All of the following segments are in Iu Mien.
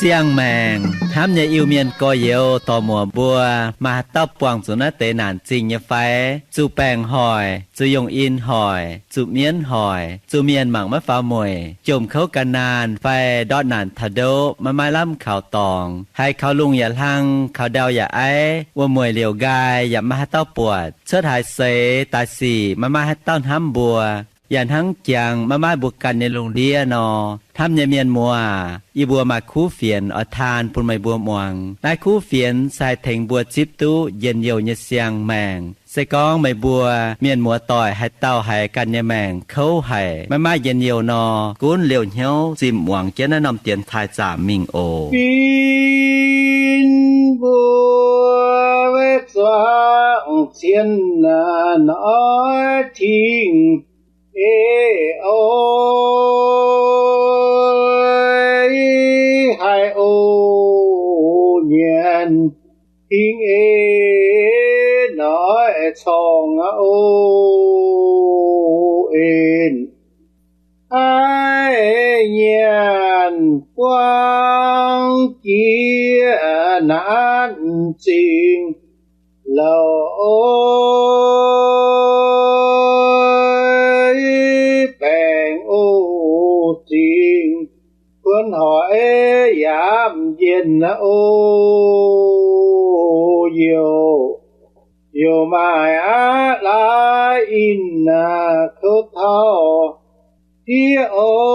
Siang-maengc hnamv nyei Iu-Mienh gorx-youz dorc-muoc mbuo, maaih haaix dauh buangh zuqc naaiv deix naanc zingh nyei fai? Zuqc baengc hoic, zuqc yongh in hoic, zuqc mienv hoic, zuqc mienh mangc maiv faaux mueic, jomc kouv gan naanh fai ndortv naanc taux ndoqv maiv maaih lamh kaux dorngx, haiz kaux lungh yaac hlang, kaux ndau yaac aiv, wuom-mueic liouc nqaai yaac maiv maaih haaix dauh buatc, cuotv haaix seix daaih sic maiv maaih haaix dauh hnamv mbuo, yaac hnangv jangx maiv maaih mbuo ganh nyei lungh ndiev nor, hnamv nyei mienh muoz, yie mbuo maaih kuv fienx oix taan bun meih mbuo muangx. Naaiv kuv fienx se haih tengx mbuo zipv duqv njien-youh nyei siang-maengc. Se gorngv meih mbuo mienh muoz-doic haaix dauh haiz ganh nyei maengc kouv haic, maiv maaih njien-youh nor, gunv liouh hnyouv zimh muangx jienv naaiv norm dienx taaih zaamc mingh oc. Fin mbuo weic zuangx cien naaiv tingx ei oix, haiz oc nyienz tingx ei noic corngh oc en. Haiz nyanc buang jiex naanc zingh louc oc, baengc oc zingh kuonx hoic yaac mv njien oc. Youc, youc maaih aqv laaix in naaic kouv tauv diev oix,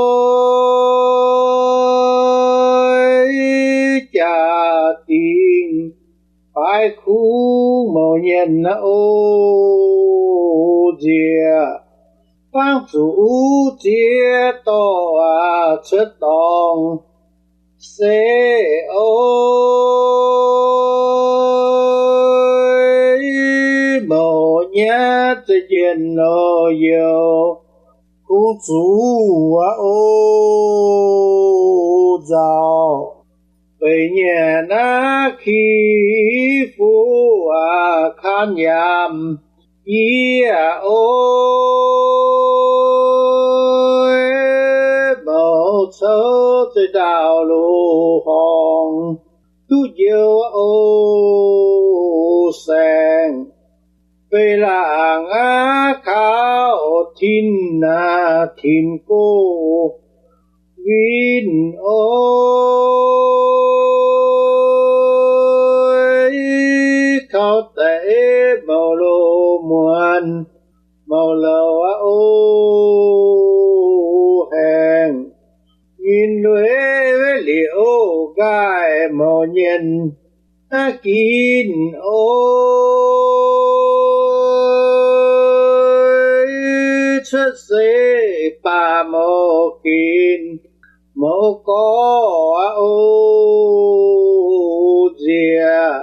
jaax dingc baaix kungx mouz nyienh oc nziex, fangv zuqc uv ziex dorh cuotv dorngx se oix, mouz nyei za'njienv nor youc kungx zuqc oc nzauh. Beix nyanc naaiv ki fuqv kaan yaamc yie oc, mouz cou zeix ndaauv loz-horngz duqv njoux oc saeng. Beix laangc aqv kaux tin naaic tin gox winh oc, kaux deix mouz loz muonz mouz louc aqv oc haengh. Min lueic liuz nqaai mouz nyienh ginv oc, cuotv se baac mouz ginv mouz gorx aqv oc nziex.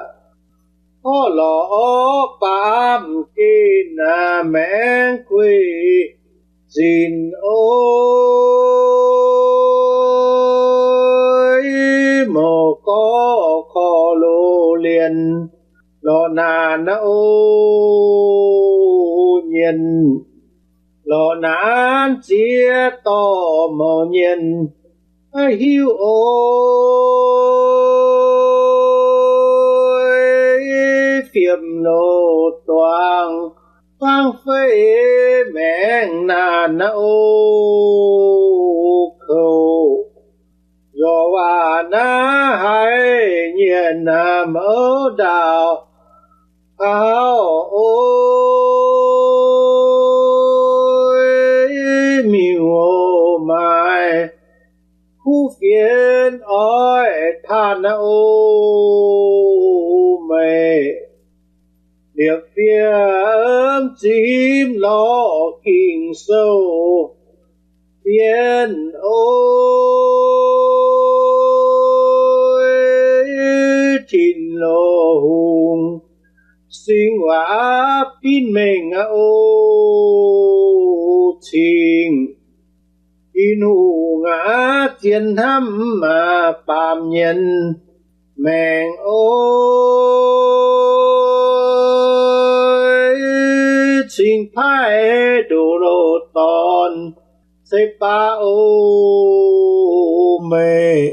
Orv lorz orv baamh gen naaic maengx gueiv zinc oc, mouz gorx korv loz lienh lorz naanc aqv oc nyienh. Lorz naanc ziex dorh mouz nyienh hiuv oc, fiem loz-duangh fangv fei maengx naanc aqv oc kouv. Lorz waac naaiv haiz nyienc naaic mouv ndaauh kaux oc, miuc-oc maaih kuv fienx oix taanh aqv oc meih. Liepc fiem zimv lorz Ging-Sou bienv oc, Tin-Loz Hungh singx waac binv mengh aqv oc cing Tin-Hungh aac, zien hnamv maah, baamh mienh maengc oix cingx paaiv ndoqc loz-dorn ceix baac oc. Meih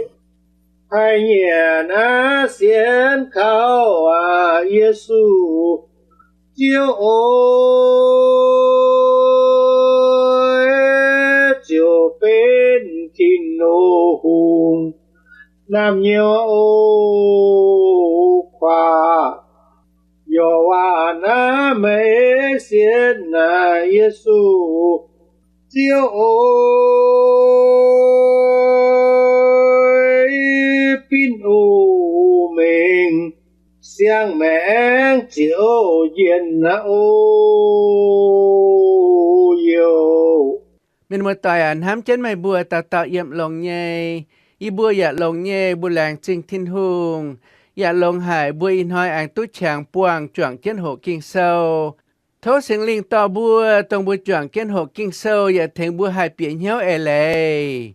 haih nyanc naaiv sienx kaux aac, Yesu Ziouv oc, ziouc benx Tin-Hungh naamh nyouz oc. Kuaax, yaac waac naaiv meih sienx naaic, Yesu Ziouv oc, binv oc, mingh siang-maengc Ziouv yienh aqv oc. Youc, mienh muoz-doic aac, hnamv jienv meih mbuo dauh dauh yiem longx nyei. Yie mbuo yaac longx nyei, mbuo laengz zingh Tin-Hungh, yaac longx haic mbuo ih hnoi aengx duqv qangx buangh juangc jienv hoqc Ging-Sou. Tov Singx Lingh dorh mbuo, dongh mbuo juangc jienv hoqc Ging-Sou yaac tengx mbuo haih bieqc hnyouv eix leiz.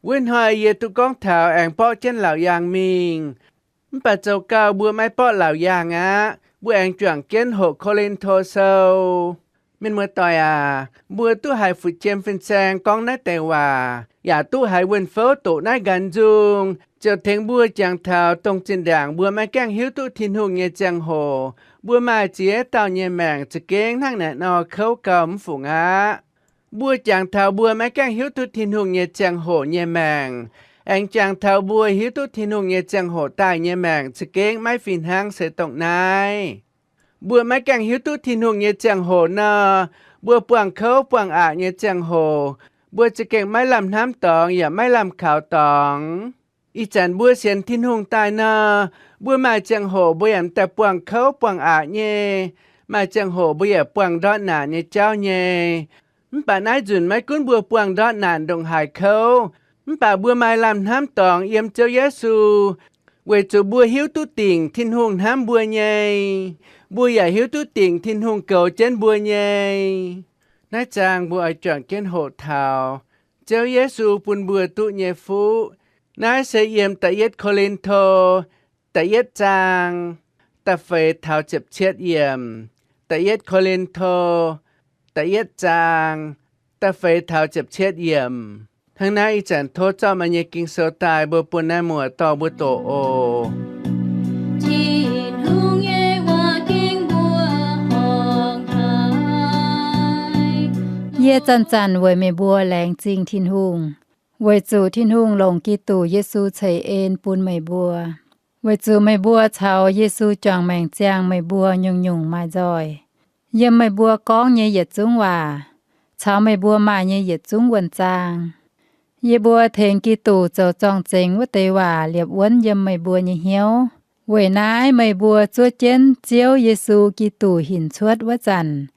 Wuov hnoi yie duqv gorngv taux aengx borqv jienv laauc yaangh mingh. Mv baac zoux gau mbuo maiv borqv laauc yaangh aqv, mbuo aengx juangc jienv hoqc Ko^lin^to Sou. Mienh muoz-doic aac, mbuo duqv haiz fu'jueiv fin-saeng gorngv naaiv deix waac, yaac duqv haiz wuon-fouv doqc naaiv nqanx nzung, ziouc tengx mbuo jangx taux dongh zinh ndaangc mbuo maiv gaengh hiuv duqv Tin-Hungh nyei ziangh hoc, mbuo maaih ziex dauh nyei maengc za'gengh hnangv naaic nor kouv gau mv fungc aqv. Mbuo jangx taux mbuo maiv gaengh hiuv duqv Tin-Hungh nyei ziangh hoc nyei maengc, aengx jangx taux mbuo hiuv duqv Tin-Hungh nyei ziangh hoc daaih nyei maengc za'gengh maiv fih hnangv se dongh naaiv. Mbuo maiv gaengh hiuv duqv Tin-Hungh nyei ziangh hoc nor, mbuo buangh kouv buangh aqc nyei ziangh hoc, mbuo za'gengh maiv lamh hnamv dorngx yaac maiv lamh kaux dorngx. Ih zanc mbuo sienx Tin-Hungh daaih nor, mbuo maaih ziangh hoc mbuo yaac m'daaih buangh kouv buangh aqc nyei, maaih ziangh hoc mbuo yaac buangh ndortv naanc nyei jauv nyei. Mv baac naaiv nzunc maiv gunv mbuo buangh ndortv naanc ndongc haaix kouv, mv baac mbuo maaih lamh hnamv dorngx yiem Ziouv Yesu, weic zuqc mbuo hiuv duqv dingc Tin-Hungh hnamv mbuo nyei. Mbuo yaac hiuv duqv dingc Tin-Hungh goux jienv mbuo nyei. Naaiv zaang mbuo oix juangc jienv hoqc taux Ziouv Yesu bun mbuo duqv nyei fuqv. Naaiv se yiem da'yietv Ko^lin^to da'yietv zaang da'feix taux ziepc cietv yiemc. Da'yietv Ko^lin^to da'yietv zaang da'feix taux ziepc cietv yiemc. Hnangv naaiv ih zanc tov zorqv meih nyei Ging-Sou daaih mbuo bun naaiv muoz dorh mbuo doqc oc. Tin-Hungh nyei waac ging mbuo horngc haic. Yie zanc-zanc weic meih mbuo laengz zingh Tin-Hungh, weic zuqc Tin-Hungh longc Giduc Yesu ceix en bun meih mbuo, weic zuqc meih mbuo caux Yesu juangc maengc ziangh meih mbuo nyungc-nyungc maaih nzoih. Yiem meih mbuo gorngv nyei yietc zungv waac, caux meih mbuo maaih nyei yietc zungv wuonh zaang, yie mbuo tengx Giduc zoux zorng-zengx wuov deix waac liepc wuonv yiem meih mbuo nyei hnyouv. Weic naaiv meih mbuo zuov jienv Ziouv Yesu Giduc hinc cuotv wuov zanc,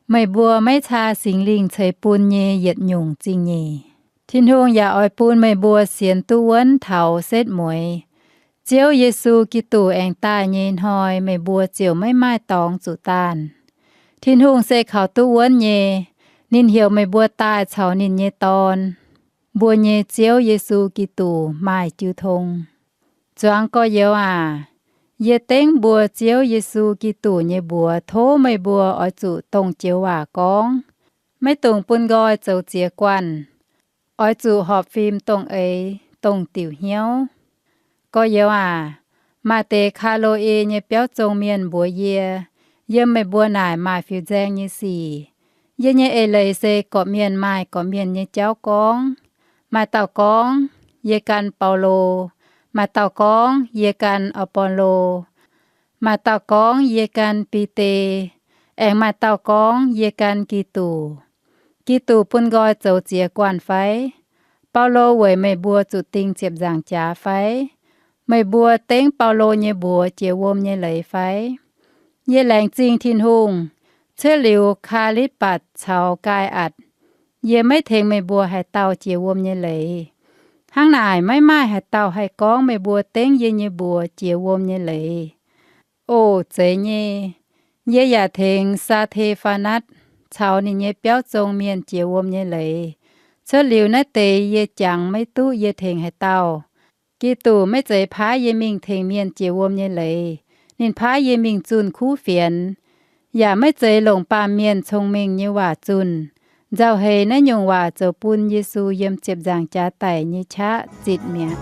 meih mbuo maiv caa Singx Lingh ceix bun nyei yietc nyungc zingh nyeic. Tin-Hungh yaac oix bun meih mbuo sienx duqv wuonv taux setv mueiz. Ziouv Yesu Giduc aengx daaih nyei hnoi meih mbuo ziouc maiv maaih dorngx zuqc daanh. Tin-Hungh se kaux duqv wuonv nyei. Ninh heuc meih mbuo daaih caux ninh nyei Dorn, mbuo nyei Ziouv Yesu Giduc, maaih jiu tong. Zuangx gorx-youz aac, yie dengv mbuo Ziouv Yesu Giduc nyei mbuox tov meih mbuo oix zuqc dongh joux waac gorngv, maiv dungx bun nqoi zoux ziex guanh. Oix zuqc horpc fim dongh eix, dongh diuc hnyouv. Gorx-youz aac, maaih deix Kaa^lo^e nyei biauv zong mienh mbuox yie, yiem meih mbuo naaic maaih fiuv-nzaeng nyei sic. Yie nyei eix leiz se gorqv-mienh maaih gorqv-mienh nyei jauv gorngv. Maaih dauh gorngv, Yie gan Baulo. Maaih dauh gorngv, Yie gan Apolo. Maaih dauh gorngv, Yie gan Bide. Aengx maaih dauh gorngv, Yie gan Giduc. Giduc bun nqoi zoux ziex guanh fai? Baulo weic meih mbuo zuqc ding ziepc nzaangc jaax fai? Meih mbuo dengv Baulo nyei mbuox jiex wuom nyei leiz fai? Yie laengz zingh Tin-Hungh, cuotv liuz Kaa^litv^batc caux Gaai^atc, yie maiv tengx meih mbuo haaix dauh jiex wuom nyei leiz. Hnangv naaic, maiv maaih haaix dauh haih gorngv meih mbuo dengv yie nyei mbuox jiex wuom nyei leiz. Oc, zeiz nyei. Yie yaac tengx Saa^te^faa^natv caux ninh nyei biauv zong mienh jiex wuom nyei leiz, Cuotv liuz naaiv deix yie jangx maiv duqv yie tengx haaix dauh. Giduc maiv zeiz paaiv yie mingh tengx mienh jiex wuom nyei leiz. Ninh paaiv yie mingh zunh kuv fienx, yaac maiv zeiz longc baamh mienh cong-mengh nyei waac zunh. Nzauh heix naaiv nyungc waac zoux bun Yesu yiem ziepc nzaangc jaax daic nyei qaqv zitc mi'aqv.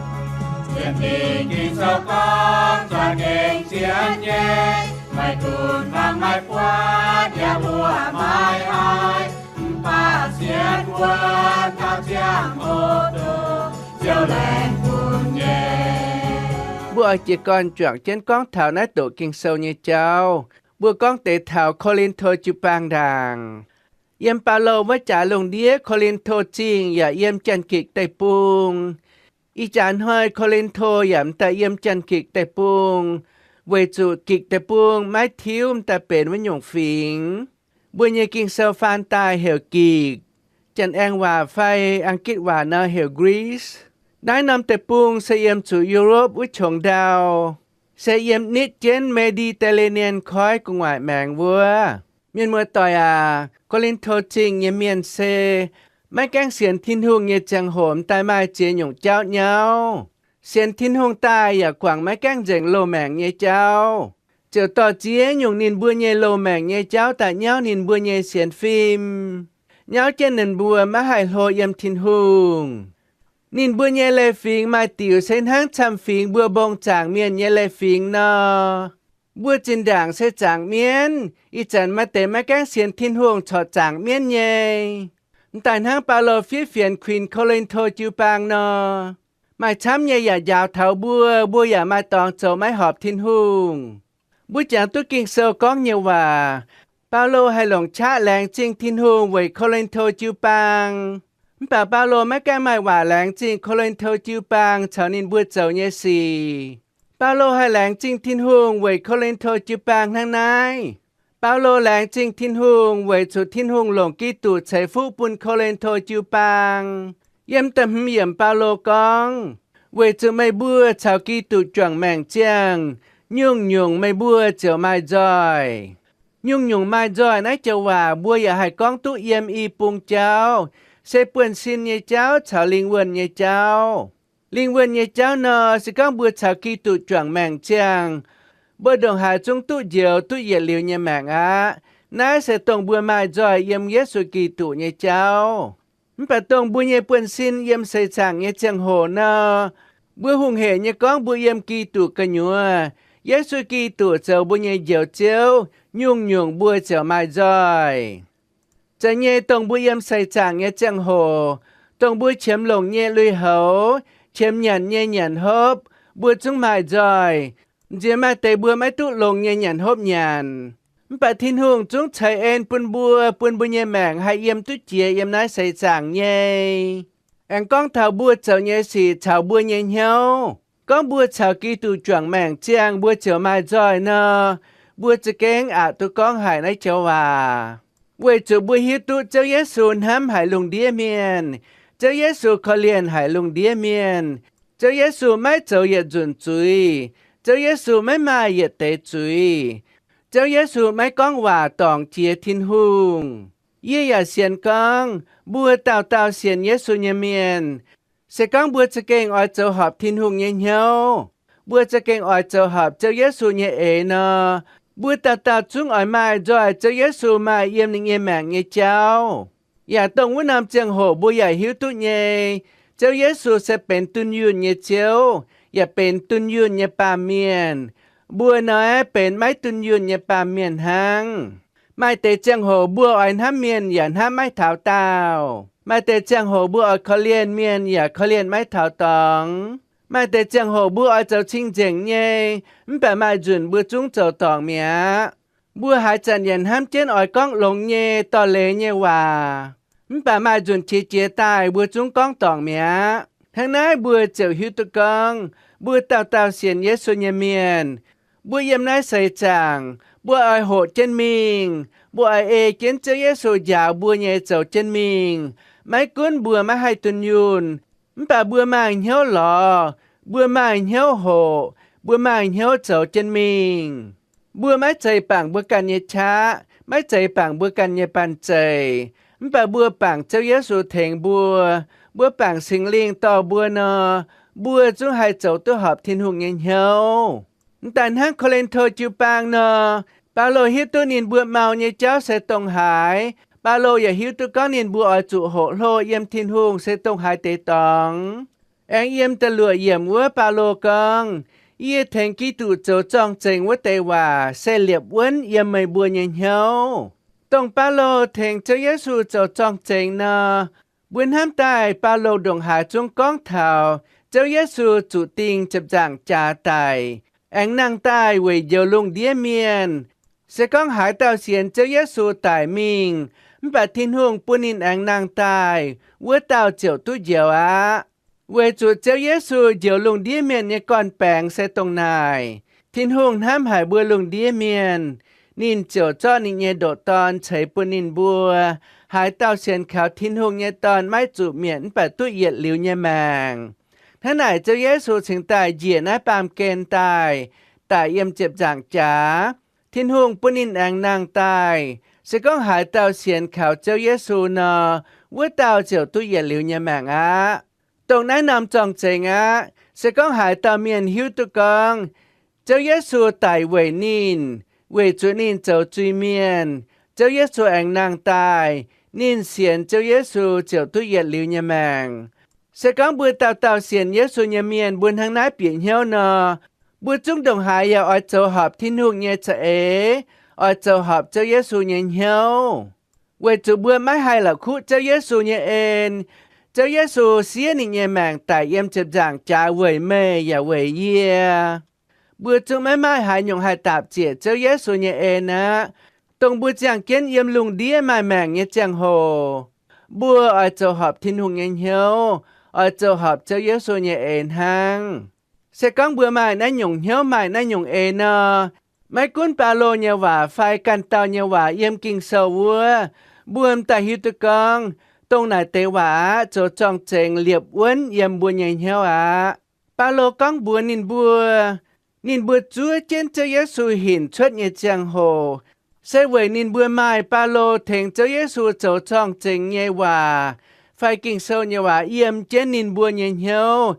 Mbuo oix jiez gorn juangc jienv gorngv taux naaiv doqc Ging-Sou nyei jauv. Mbuo gorngv deix taux Ko^lin^to jiu-baang ndaangc. Yiem Baulo wuov jaax lungh ndiev Ko^lin^to Zingh yaac yiem Janx-Gikc Deic-Bung. Ih jaax hnoi Ko^lin^to yaac m'daaih yiem Janx-Gikc Deic-Bung, weic zuqc Gikc Deic-Bung maiv tiuv m'daaih benx wuov nyungc fingx. Mbuo nyei Ging-Sou faan daaih heuc Gikc, Janx-Aengx Waac fai Aengitv Waac nor heuc Greece. Naaiv norm deic-bung se yiem zuqc Europe wuov qongx ndau, se yiem nitv jienv Mediterranean Koiv gu'nguaaic maengx wuov. Mienh muoz-doic aac, Ko^lin^to Zingh nyei mienh se maiv gaengh sienx Tin-Hungh nyei ziangh hoc m'daaih maaih ziex nyungc jauv nyauv. Sienx Tin-Hungh daaih yaac guangc maiv gaengh nzengc loz-maengc nyei jauv. Ziouc dorh ziex nyungc ninh mbuo nyei loz-maengc nyei jauv daaih nyauv ninh mbuo nyei sienx fim, nyauv jienv ninh mbuo maiv haih hlo yiem Tin-Hungh. Ninh mbuo nyei leiz-fingx maaih diuc se hnangv camv-fingx mbuo mbong zaangc mienh nyei leiz-fingx nor. Mbuo zinh ndaangc se zaangc mienv, ih zanc maaih deix maiv gaengh sienx Tin-Hungh corc zaangc mienv nyei. M'daaih hnangv Baulo fiev fienx kuinx Ko^lin^to jiu-baang nor, maaih camv nyei yaac njaaux taux mbuo, mbuo yaac maaih dorngx zoux maiv horpc Tin-Hungh. Mbuo jangx duqv Ging-Sou gorngv nyei waac, Baulo haih longc qaqv laengz zingh Tin-Hungh weic Ko^lin^to jiu-baang. Mv baac Baulo maiv gaengh maaih waac laengz zingh Ko^lin^to jiu-baang caux ninh mbuo zoux nyei sic. Baulo haih laengz zingh Tin-Hungh weic Ko^lin^to jiu-baang hnangv naaiv. Baulo laengz zingh Tin-Hungh weic zuqc Tin-Hungh longc Giduc ceix fuqv bun Ko^lin^to jiu-baang. Yiem da'hmz yiemc Baulo gorngv, weic zuqc meih mbuo caux Giduc juangc maengc ziangh, nyungc-nyungc meih mbuo ziouc maaih nzoih. Nyungc-nyungc maaih nzoih naaiv joux waac mbuo yaac haih gorngv duqv yiem i bung jauv, se buonv-sin nyei jauv caux lingh wuonh nyei jauv. Lingh wuonh nyei jauv nor, se gorngv mbuo caux Giduc juangc maengc ziangh, mbuo ndongc haaix zungv duqv njoux duqv yietc liuz nyei maengc aqv. Naaiv se dongh mbuo maaih nzoih yiem Yesu Giduc nyei jauv. Mv baac dongh mbuo nyei buonv-sin yiem seix zaangc nyei ziangh hoc nor, mbuo hungh hec nyei gorngv mbuo yiem Giduc gu'nyuoz, Yesu Giduc zoux mbuo nyei Njoux Ziouv, nyungc-nyungc mbuo ziouc maaih nzoih. Zeiz nyei, dongh mbuo yiem seix zaangc nyei ziangh hoc, dongh mbuo qiemx longc nyei lui-houx, qiemx nyanc nyei nyanc hopv, mbuo zungv maaih nzoih. Nziex maaih deix mbuo maiv duqv longx nyei nyanc hopv nyanc. Mv baac Tin-Hungh zungv ceix en bun mbuo, bun mbuo nyei maengc haih yiem duqv jiex yiem naaiv seix zaangc nyei. Aengx gorngv taux mbuo zoux nyei sic caux mbuo nyei hnyouv. Gorngv mbuo caux Giduc juangc maengc ziangh, mbuo ziouc maaih nzoih nor, mbuo za'gengh aqc duqv gorngv haic naaiv joux waac. Weic zuqc mbuo hiuv duqv Ziouv Yesu hnamv haic lungh ndiev mienh. Ziouv Yesu korv-lienh haic lungh ndiev mienh. Ziouv Yesu maiv zoux yietc nzunc zuiz. Ziouv Yesu maiv maaih yietc deix zuiz. Ziouv Yesu maiv gorngv waac dorngc jiex Tin-Hungh. Yie yaac sienx gorngv mbuo dauh dauh sienx Yesu nyei mienh, se gorngv mbuo za'gengh oix zoux horpc Tin-Hungh nyei hnyouv, mbuo za'gengh oix zoux horpc Ziouv Yesu nyei eix nor, mbuo dauh dauh zungv oix maaih nzoih Ziouv Yesu maaih yiem ninh nyei maengc nyei jauv. Yaac dongh wuov norm ziangh hoc mbuo yaac hiuv duqv nyei, Ziouv Yesu se benx dunh yunh nyei Ziouv, yaac benx dunh yunh nyei baamh mienh. Mbuo nor aeqv, benx maiv dunh yunh nyei baamh mienh hnangv. Maaih deix ziangh hoc mbuo oix hnamv mienh yaac hnamv maiv taux daauh. Maaih deix ziangh hoc mbuo oix korv-lienh mienh yaac korv-lienh maiv taux dorngx. Maaih deix ziangh hoc mbuo oix zoux cing-nzengc nyei, mv baac maaih nzunc mbuo zungv zoux dorngc mi'aqv. Mbuo haaix zanc yaac hnamv jienv oix gorngv longx nyei, dorh leiz nyei waac. Mv baac maaih nzunc qiex jiez daaih mbuo zungv gorngv dorngc mi'aqv. Hnangv naaiv mbuo ziouc hiuv duqv gorngv, mbuo dauh dauh sienx Yesu nyei mienh, mbuo yiem naaiv seix zaangc, mbuo oix hoqc jienv mingh. Mbuo oix ei jienv Ziouv Yesu njaaux mbuo nyei zoux jienv mingh. Maiv gunv mbuo maiv haih dunh yunh, mv baac mbuo maaih hnyouv lorz, mbuo maaih hnyouv hoqc, mbuo maaih hnyouv zoux jienv mingh. Mbuo maiv zeiz bangc mbuo ganh nyei qaqv, maiv zeiz bangc mbuo ganh nyei banh zeic, Mv baac mbuo bangc Ziouv Yesu tengx mbuo, mbuo bangc Singx Lingh dorh mbuo nor, mbuo zungv haih zoux duqv horpc Tin-Hungh nyei hnyouv. Mv daaih hnangv Ko^lin^to jiu-baang nor, Baulo hiuv duqv ninh mbuo mau nyei jauv se dongh haaix. Baulo yaac hiuv duqv gorngv ninh mbuo oix zuqc hoqc hlo yiem Tin-Hungh se dongh haaix deix dorngx. Aengx yiem da'luoqc yiemc wuov Baulo gorngv, Yie tengx Giduc zoux zorng-zengx wuov deix waac se liepc wuonv yiem meih mbuo nyei hnyouv. Dongh Baulo tengx Ziouv Yesu zoux zorng-zengx nor, mbuo hnamv daaih Baulo ndongc haaix zungv gorngv taux Ziouv Yesu zuqc dingh ziepc nzaangc jaax daic, aengx nangh daaih weic njoux lungh ndiev mienh. Se gorngv haaix dauh sienx Ziouv Yesu daic mingh, mv baac Tin-Hungh bun ninh aengx nangh daaih, wuov dauh ziouc duqv njoux aqv. Weic zuqc Ziouv Yesu njoux lungh ndiev mienh nyei gorn-baengx se dongh naaic, Tin-Hungh hnamv haic mbuo lungh ndiev mienh, ninh ziouc zorqv ninh nyei ndoqc Dorn ceix bun ninh mbuo. Haaix dauh sienx kaux Tin-Hungh nyei Dorn maiv zuqc mietc mv baac duqv yietc liuz nyei maengc. Hnangv naaic Ziouv Yesu cingx daaih njiec naaiv baamh gen daaih, daic yiem ziepc nzaangc jaax. Tin-Hungh bun ninh aengx nangh daaih. Se gorngv haaix dauh sienx kaux Ziouv Yesu nor, wuov dauh ziouc duqv yietc liuz nyei maengc aqv. Dongh naaiv norm zorng-zengx aqv. Se gorngv haaix dauh mienh hiuv duqv gorngv Ziouv Yesu daic weic ninh, weic zuqc ninh zoux zuiz-mienh, Ziouv Yesu aengx nangh daaih, ninh sienx Ziouv Yesu ziouc duqv yietc liuz nyei maengc. Se gorngv mbuo dauh dauh sienx Yesu nyei mienh mbuo hnangv naaiv bieqc hnyouv nor, mbuo zungv ndongc haaix yaac oix zoux horpc Tin-Hungh nyei za'eix, oix zoux horpc Ziouv Yesu nyei hnyouv. Weic zuqc mbuo maiv haih la'kuqv Ziouv Yesu nyei en. Ziouv Yesu siev ninh nyei maengc daic yiem ziepc nzaangc jaax weic meih yaac weic yie. Mbuo zungv maiv maaih haaix nyungc haih daapc ziec Ziouv Yesu nyei en aqv. Dongh mbuo ziangh jienv yiem lungh ndiev maaih maengc nyei ziangh hoc, mbuo oix zoux horpc Tin-Hungh nyei hnyouv, oix zoux horpc Ziouv Yesu nyei eix hnangv. Se gorngv mbuo maaih naaiv nyungc hnyouv, maaih naaiv nyungc eix nor, maiv gunv Baulo nyei waac fai ganh dauh nyei waac yiem Ging-Sou wuov, mbuo m'daaih hiuv duqv gorngv dongh naaic deix waac aqv zoux zorng-zengx liepc wuonv yiem mbuo nyei hnyouv aqv. Baulo gorngv mbuox ninh mbuo, ninh mbuo zuov jienv Ziouv Yesu hinc cuotv nyei ziangh hoc, se weic ninh mbuo maaih Baulo tengx Ziouv Yesu zoux zorng-zengx nyei waac fai Ging-Sou nyei waac yiem jienv ninh mbuo nyei hnyouv.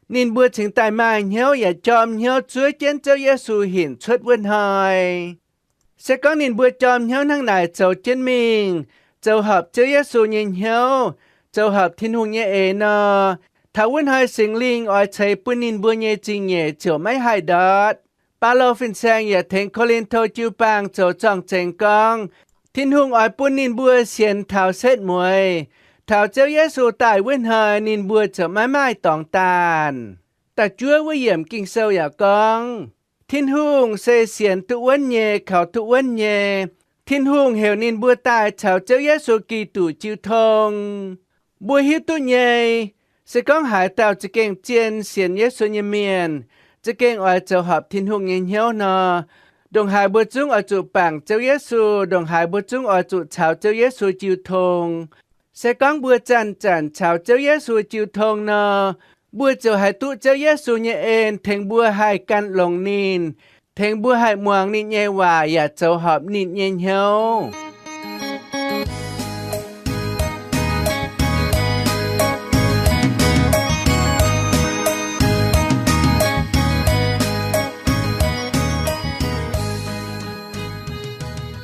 Ninh mbuo cingx daaih maaih hnyouv yaac jorm hnyouv zuov jienv Ziouv Yesu hinc cuotv wuov hnoi. Se gorngv ninh mbuo jorm hnyouv hnangv naaic zoux jienv mingh, zoux horpc Ziouv Yesu nyei hnyouv, zoux horpc Tin-Hungh nyei eix nor, taux wuov hnoi Singx Lingh oix ceix bun ninh mbuo nyei zingh nyeic ziouc maiv haih ndortv. Baulo fin-saeng yaac tengx Ko^lin^to jiu-baang zoux zorng-zengx gorngv, Tin-Hungh oix bun ninh mbuo sienx taux setv mueiz, taux Ziouv Yesu daaih wuov hnoi ninh mbuo ziouc maiv maaih dorngx daanh. Da'juov wuov yiemc Ging-Sou yaac gorngv, Tin-Hungh se sienx duqv wuonv nyei, kaux duqv wuonv nyei. Tin-Hungh heuc ninh mbuo daaih caux Ziouv Yesu Giduc jiu tong. Mbuo hiuv duqv nyei, se gorngv haaix dauh za'gengh zien sienx Yesu nyei mienh, za'gengh oix zoux horpc Tin-Hungh nyei hnyouv nor, ndongc haaix mbuo zungv oix zuqc bangc Ziouv Yesu, ndongc haaix mbuo zungv oix zuqc caux Ziouv Yesu jiu tong. Se gorngv mbuo zanc-zanc caux Ziouv Yesu jiu tong nor, mbuo ziouc haih duqv Ziouv Yesu nyei en tengx mbuo haih gan longx ninh, tengx mbuo haih muangx ninh nyei waac yaac zoux horpc ninh nyei hnyouv.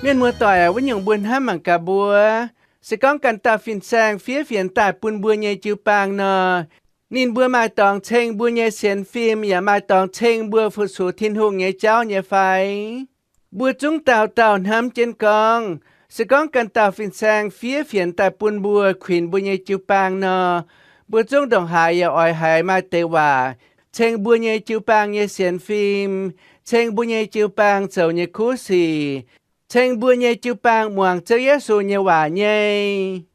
Mienh muoz-doic aac, wuov nyungc mbuo hnamv mangc gaax mbuo, se gorngv ganh dauh fin-saeng fiev fienx daaih bun mbuo nyei jiu-baang nor, ninh mbuo maaih dorngx ceng mbuo nyei sienx fim yaac maaih dorngx ceng mbuo fu-sux Tin-Hungh nyei jauv nyei fai? Mbuo zungv dauh dauh hnamv jienv gorngv, se gorngv ganh dauh fin-saeng fiev fienx daaih bun mbuo kuinx mbuo nyei jiu-baang nor, mbuo zungv ndongc haaix yaac oix haiz maaih deix waac ceng mbuo nyei jiu-baang nyei sienx fim, ceng mbuo nyei jiu-baang zoux nyei kuv sic, ceng mbuo nyei jiu-baang muangx Ziouv Yesu nyei waac nyei.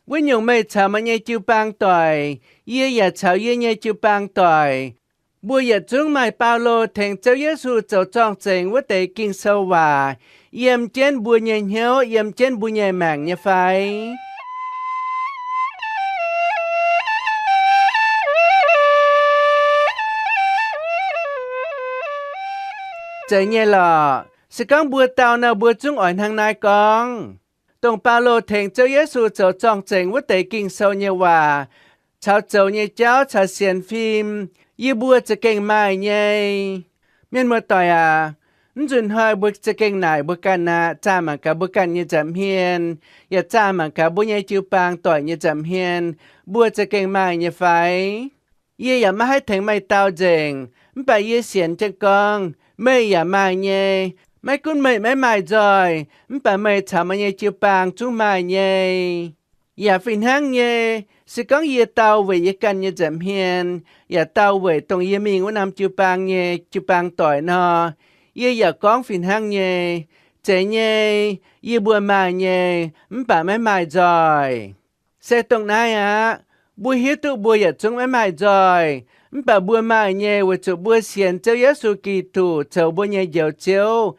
Wuov nyungc meih caux meih nyei jiu-baang doic, yie yaac caux yie nyei jiu-baang doic, mbuo yietc zungv maaih Baulo tengx Ziouv Yesu zoux zorng-zengx wuov deix Ging-Sou waac yiem jienv mbuo nyei hnyouv, yiem jienv mbuo nyei maengc nyei fai? Zeiz nyei lorqc. Se gorngv mbuo dau nor, mbuo zungv oix hnangv naaiv gorngv. dongh Baulo tengx Ziouv Yesu zoux zorng-zengx wuov deix Ging-Sou nyei waac caux zoux nyei jauv caux sienx fim, yie mbuo za'gengh maaih nyei. Mienh muoz-doic aac, mv nzunc hnoi mbuo za'gengh naaic mbuo ganh aqv, zaah mangc gaax mbuo ganh nyei nza'hmien, yaac zaah mangc gaax mbuo nyei jiu-baang doic nyei nza'hmien, mbuo za'gengh maaih nyei fai? Yie yaac maiv haih tengx meih dau nzengc, mv baac yie sienx jienv gorngv meih yaac maaih nyei. Maiv gunv meih maiv maaih nzoih, mv baac meih caux meih nyei jiu-baang zungv maaih nyei. Yaac fih hnangv nyei, se gorngv yie dau weic yie ganh nyei nza'hmien, yaac dau weic dongh yie mingh wuov norm jiu-baang nyei jiu-baang doic nor, yie yaac gorngv fih hnangv nyei. Zeiz nyei, yie mbuo maaih nyei, mv baac maiv maaih nzoih. Se dongh naaiv aqv. Mbuo hiuv duqv mbuo yietc zungv maiv maaih nzoih, mv baac mbuo maaih nyei weic zuqc mbuo sienx Ziouv Yesu Giduc zoux mbuo nyei Njoux Ziouv.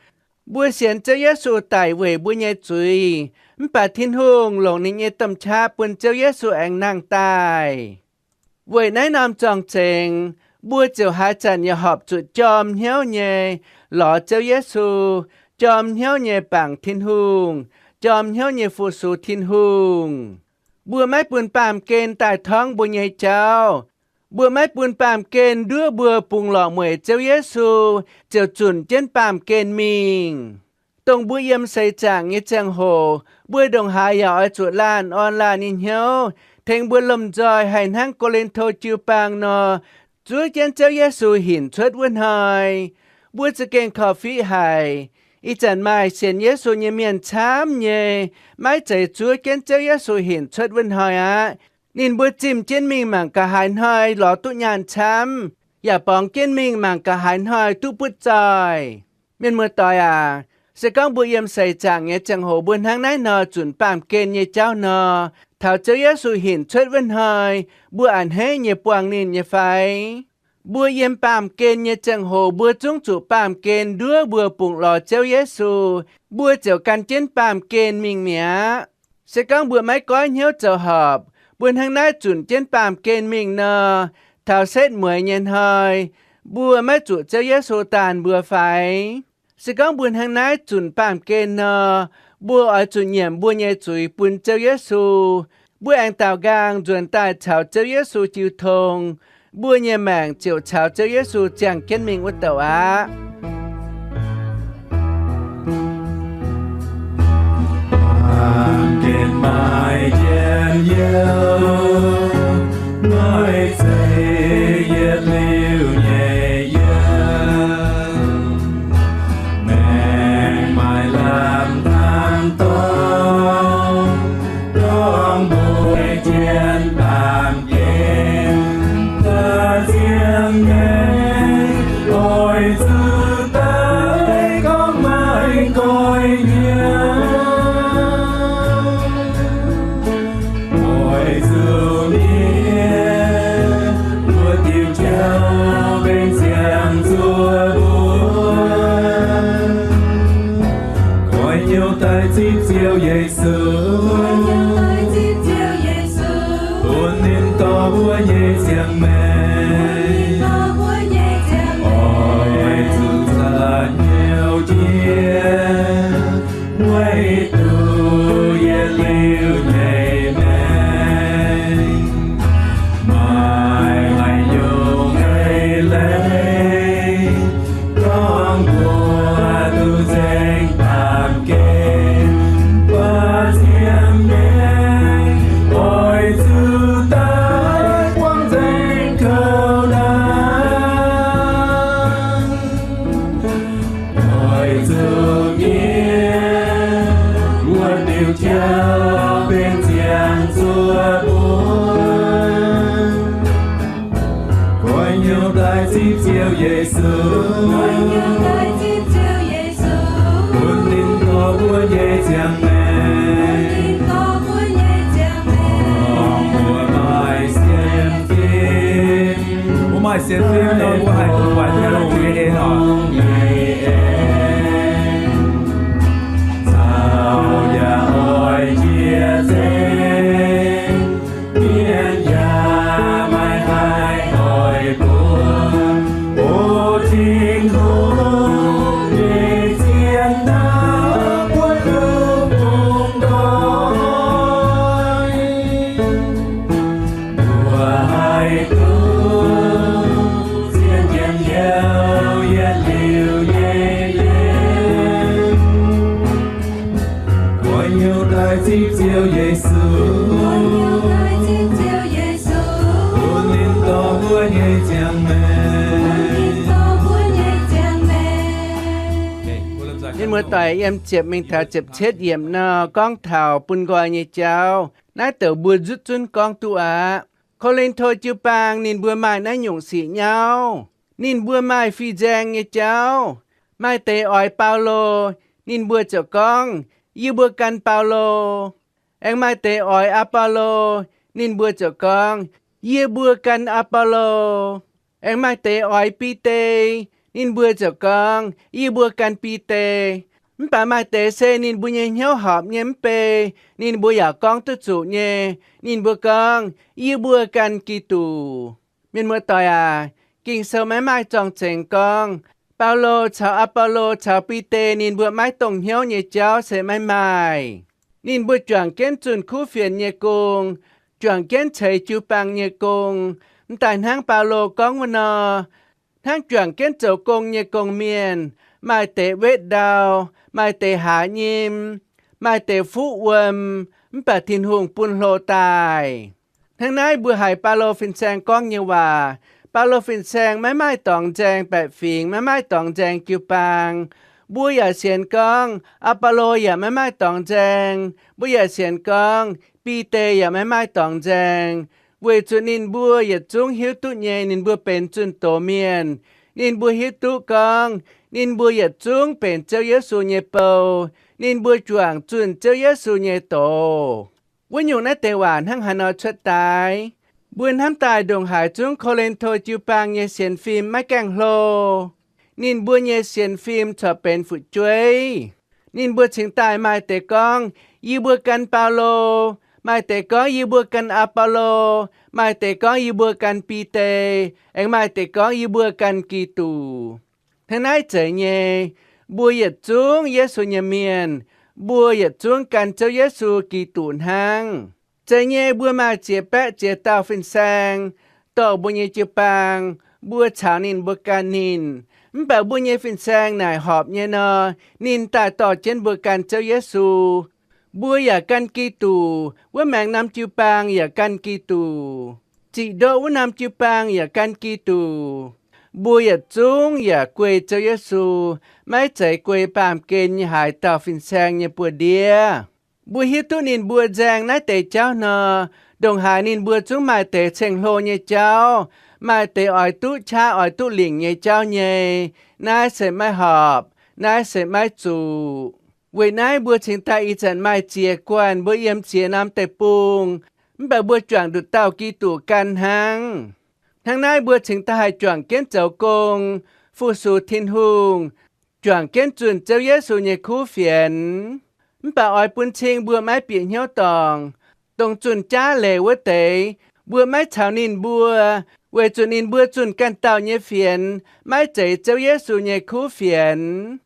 Mbuo sienx Ziouv Yesu daic weic mbuo nyei zuiz, mv baac Tin-Hungh longc ninh nyei domh qaqv bun Ziouv Yesu aengx nangh daaih. Weic naaiv norm zorng-zengx, mbuo ziouc haaix zanc yaac horpc zuqc jorm hnyouv nyei lorz Ziouv Yesu, jorm hnyouv nyei bangc Tin-Hungh, jorm hnyouv nyei fu-sux Tin-Hungh. Mbuo maiv bun baamh gen daaih torngv mbuo nyei jauv. Mbuo maiv bun baamh gen nduov mbuo bungx lorqc mueic Ziouv Yesu ziouc zunc jienv baamh gen mingh. Dongh mbuo yiem seix zaangc nyei ziangh hoc, mbuo ndongc haaix yaac oix zuqc laanh orn laanh nyei hnyouv, tengx mbuo lomh nzoih haih hnangv Ko^lin^to jiu-baang nor, zuov jienv Ziouv Yesu hinc cuotv wuov hnoi. Mbuo za'gengh korv-fiqv haic. Ih zanc maaih sienx Yesu nyei mienh camv nyei maiv zeiz zuov jienv Ziouv Yesu hinc cuotv wuov hnoi aqv. Ninh mbuo zimh jienv mingh mangc gaax haaix hnoi lorz duqv nyaanh camv, yaac borngz jienv mingh mangc gaax haaix hnoi duqv butv zoih. Mienh muoz-doic aac, se gorngv mbuo yiem seix zaangc nyei ziangh hoc mbuo hnangv naaiv nor zunc baamh gen nyei jauv nor, taux Ziouv Yesu hinc cuotv wuov hnoi, mbuo a'hneiv nyei buangh ninh nyei fai? Mbuo yiem baamh gen nyei ziangh hoc mbuo zungv zuqc baamh gen nduov mbuo bungx lorz Ziouv Yesu, mbuo ziouc gan jienv baamh gen mingh mi'aqv. Se gorngv mbuo maiv goiv hnyouv zoux horpc, mbuo hnangv naaiv zunc jienv baamh gen mingh nor, taux setv mueiz nyei hnoi, mbuo maiv zuqc Ziouv Yesu daanh mbuo fai? Se gorngv mbuo hnangv naaiv zunc baamh gen nor, mbuo oix zuqc nyiemc mbuo nyei zuiz bun Ziouv Yesu. Mbuo aengx daaux nqaang nzuonx daaih caux Ziouv Yesu jiu tong, mbuo nyei maengc ziouc caux Ziouv Yesu ziangh jienv mingh wuov douc aqv. Baamh gen maaih njien-youh, maiv zeiz yietc liuz nyei youh. Maengc maaih lamh hnangv dorngx, dorngx mbuo jienv baamh gen, da'zienz maengc oix zuqc daaih gorngv maaih nqoi hnyouv. Oix zuqc mienh wuov diuh jauv benx ziangh zuoqv mbuo. Nqoi hnyouv daaih zipv Ziouv Yesu, bun ninh dorh mbuo nyei ziangh maengc. Oix zuqc caux hnyouv jiex, weic duqv yietc liuz nyei maengc. Maaih haaix nyungc eix leiz gorngv mbuo duqv nzengc baamh gen, mbuo ziangh maengc oix zuqc daaih buangh nzengc kouv naaiv. Oix zuqc mienh wuov diuh jauv benx ziangh zuoqv mbuo. Nqoi hnyouv daaih zipv Ziouv Yesu, bun ninh dorh mbuo nyei ziangh maengc. Mbuo maaih sienx fim, mbuo maaih sienx fim nor, mbuo haih duqv buatc Tin-Hungh nyei eix hnoi. Caux yaac oix jiex nzengc, mienh yaac maiv haih oix bun. O Tin-Hungh, meih zien naaiv buonv duqv bungx nqoi. Zipv Ziouv Yesu, bun ninh dorh mbuo nyei ziangh maengc. Mienh muoz-doic, yiem ziepc mingh taux ziepc cietv yiemc nor gorngv taux bun nqoi nyei jauv. Naaiv douc mbuo nzutv zunv gorngv duqv aqv. Ko^lin^to jiu-baang ninh mbuo maaih naaiv nyungc sic nyauv. Ninh mbuo maaih fih nzaeng nyei jauv. Maaih deix oix Baulo, ninh mbuo ziouc gorngv, Yie mbuo gan Baulo. Aengx maaih deix oix Apollo, ninh mbuo ziouc gorngv, Yie mbuo gan Apollo. Aengx maaih deix oix Bide, ninh mbuo ziouc gorngv, Yie mbuo gan Bide. Mv baac maaih deix se ninh mbuo nyei hnyouv horpc nyei mv bei, ninh mbuo yaac gorngv duqv zuqc nyei. Ninh mbuo gorngv, Yie mbuo gan Giduc. Mienh muoz-doic aac, Ging-Sou maiv maaih zorng-zengx gorngv Baulo caux Apollo caux Bide ninh mbuo maiv dongh hnyouv nyei jauv se maiv maaih. Ninh mbuo juangc jienv zunh kuv fienx nyei gong, juangc jienv ceix jiu-baang nyei gong, m'daaih hnangv Baulo gorngv wuov nor, hnangv juangc jienv zoux gong nyei gong-mienh, maaih deix wetv ndau, maaih deix haaz nyim, maaih deix fuqv wuom, mv baac Tin-Hungh bun hlo daaih. Hnangv naaiv mbuo haiz Baulo fin-saeng gorngv nyei waac. Baulo fin-saeng maiv maaih dorngx nzaeng baeqc fingx, maiv maaih dorngx nzaeng jiu-baang. Mbuo yaac sienx gorngv Apollo yaac maiv maaih dorngx nzaeng. Mbuo yaac sienx gorngv Bide yaac maiv maaih dorngx nzaeng, weic zuqc ninh mbuo yietc zungv hiuv duqv nyei ninh mbuo benx zunh doz mienh. Ninh mbuo hiuv duqv gorngv ninh mbuo yietc zungv benx Ziouv Yesu nyei bou. Ninh mbuo juangc zunh Ziouv Yesu nyei doz. Wuov nyungc naaiv deix waac hnangv haaix nor cuotv daaih? Mbuo hnamv daaih ndongc haaix zungv Ko^lin^to jiu-baang nyei sienx fim maiv gaengh hlo. Ninh mbuo nyei sienx fim corc benx fu'jueiv. Ninh mbuo cingx daaih maaih deix gorngv, Yie mbuo gan Baulo, maaih deix gorngv, Yie mbuo gan Apollo, maaih deix gorngv, Yie mbuo gan Bide, aengx maaih deix gorngv, Yie mbuo gan Giduc. Hnangv naaiv zeiz nyei, mbuo yietc zungv Yesu nyei mienh, mbuo yietc zungv gan Ziouv Yesu Giduc hnangv. Zeiz nyei, mbuo maaih ziex baeqv ziex dauh fin-saeng dorh mbuo nyei jiu-baang, mbuo caux ninh mbuo gan ninh. Mv baac mbuo nyei fin-saeng naaic horpc nyei nor, ninh daaih dorh jienv mbuo gan Ziouv Yesu. Mbuo yaac gan Giduc, wuov maengx norm jiu-baang yaac gan Giduc, ziqc ndoqv wuov norm jiu-baang yaac gan Giduc. Mbuo yietc zungv yaac guei Ziouv Yesu, maiv zeiz guei baamh gen nyei haaix dauh fin-saeng nyei buoz-ndiev. Mbuo hiuv duqv ninh mbuo nzaeng naaiv deix jauv nor, ndongc haaix ninh mbuo zungv maaih deix ceng-hlo nyei jauv, maaih deix oix duqv qaqv oix duqv lingc nyei jauv nyei. Naaiv se maiv horpc, naaiv se maiv zuqc. Weic naaiv mbuo cingx daaih ih zanc maaih ziex guanh mbuo yiem ziex norm deic-bung, mv baac mbuo juangc nduqc dauh Giduc gan hnangv. Hnangv naaiv mbuo cingx daaih haih juangc jienv zoux gong, fu-sux Tin-Hungh, juangc jienv zunh Ziouv Yesu nyei kuv fienx. Mv baac oix bun cing mbuo maiv bieqc hnyouv dorngc. Dongh zunh jaav leiz wuov deix, mbuo maiv caux ninh mbuo, weic zuqc ninh mbuo zunh ganh dauh nyei fienx, maiv zeiz Ziouv Yesu nyei kuv fienx.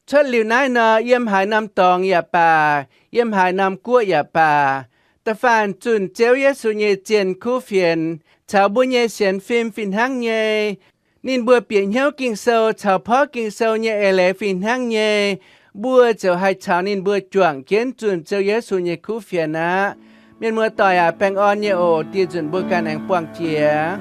Cuotv liuz naaiv nor, yiem haaix norm dorngx yaac baac, yiem haaix norm guoqv yaac baac, da'faanh zunh Ziouv Yesu nyei zienh kuv fienx caux mbuo nyei sienx fim fih hnangv nyei. Ninh mbuo bieqc hnyouv Ging-Sou caux porv Ging-Sou nyei eix leiz fih hnangv nyei, mbuo ziouc haih caux ninh mbuo juangc jienv zunh Ziouv Yesu nyei kuv fienx aqv. Mienh muoz-doic aac, baengh orn nyei oc. Dieh nzunc mbuo ganh aengx buangh jiex.